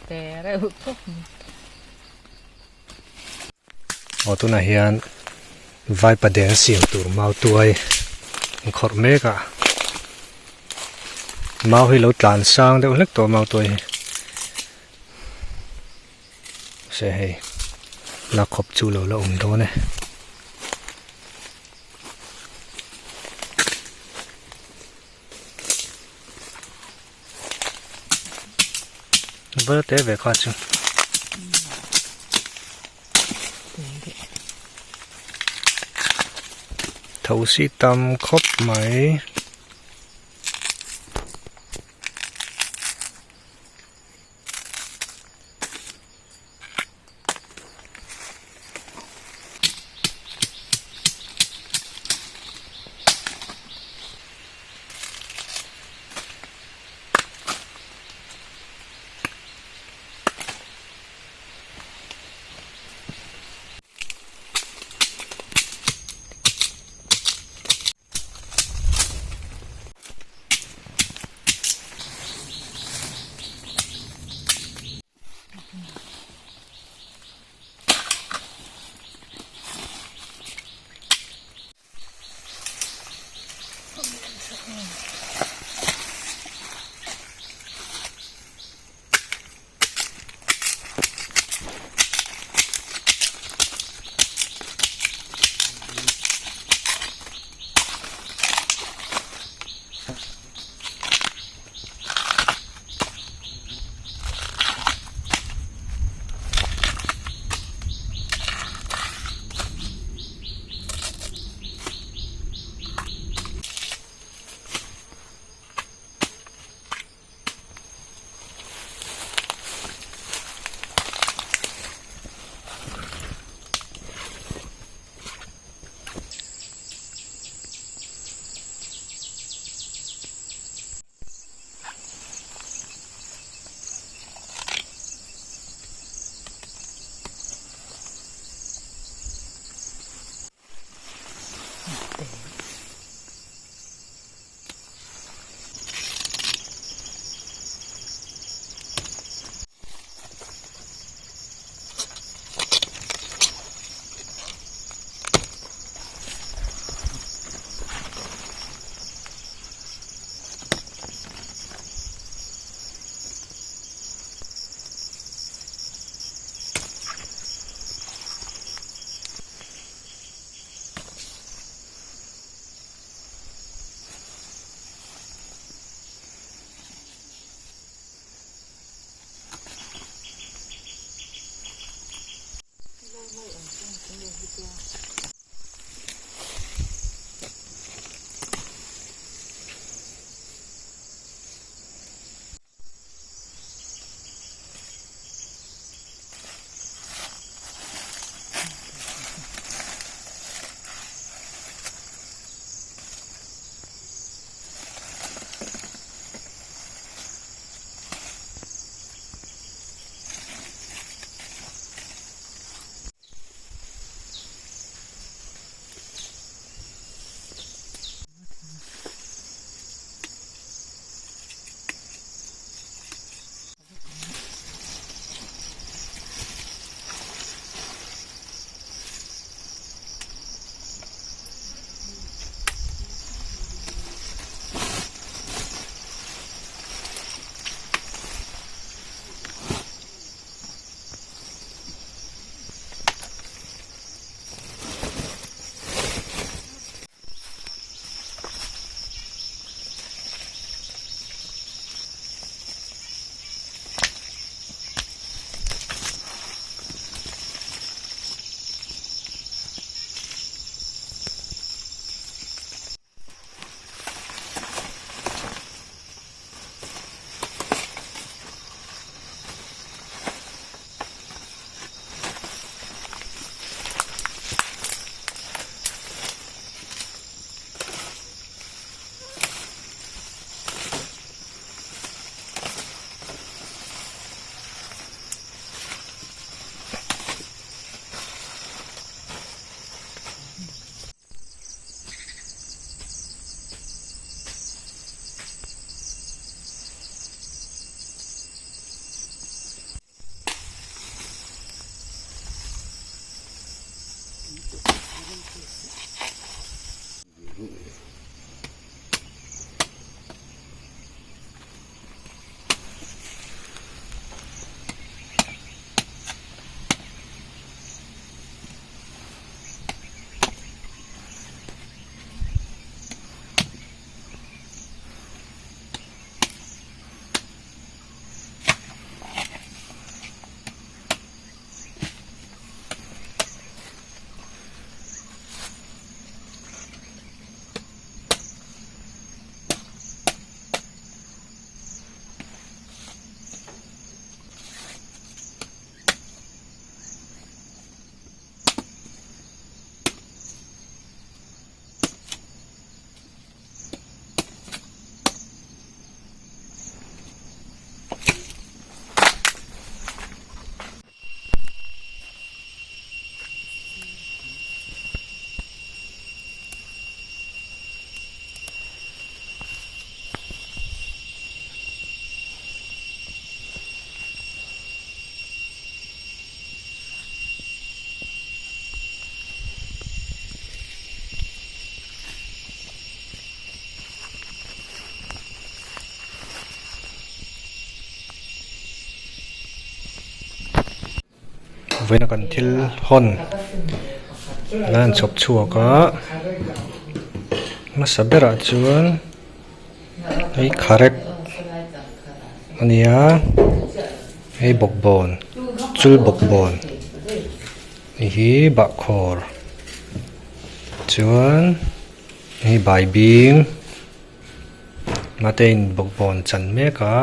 Te reuh khawp mai. Aw tunah hian vaipa deng siam tur mau tuai an khawrh mek a mau hi lo tlan sang deuh hlek tawh mau tuai hi se hei la khawp chu lo la awm dawn e. Val te ve kha chu. Thosi tam khawp mai. Vawiina kan thil hawn la an chhawp chhuak a hmasa berah chuan hei kharek a ni a hei bawkbawn chul bawkbawn hei hi bahkhawr chuan hei baibing mate in bawkbawn chan mek a.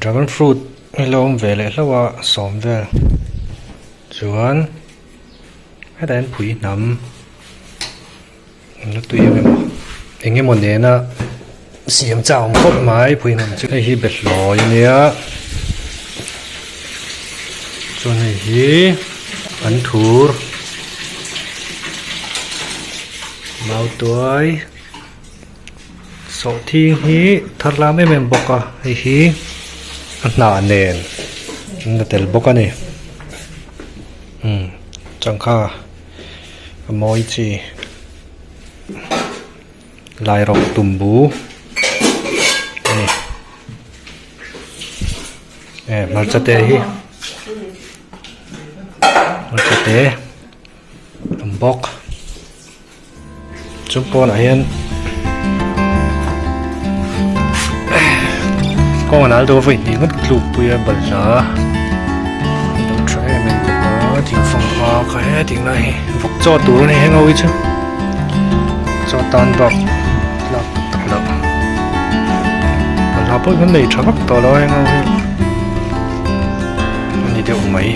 Dragon fruit hi la awm ve leh hlauh a sawm vel chuan hetah hian phui hnam an la tui em em a eng emaw nena siam chak awm khawp mai phui hnam chu hei hi behlawi a nia chuan hei hi an thur mautuai. Sawhthing hi thar lam em em bawk a hei hi a hnah nen an la tel bawk a ni umm changkha a mawi chi lai rawk tumbu a ni e hmarcha te hi hmarcha te awm bawk. Chu pawnah hian kawng a nal deuh a vawi hnih ngawt tluk pui a balhla a lo tha em em bawk a thing fanghma kha heti lai hi vawk chaw tur a ni heng ho hi chu chaw tan bak lak tak loh balhla pawh hi kan nei tha vak tawh lo a heng ho hi a ni deuh mai.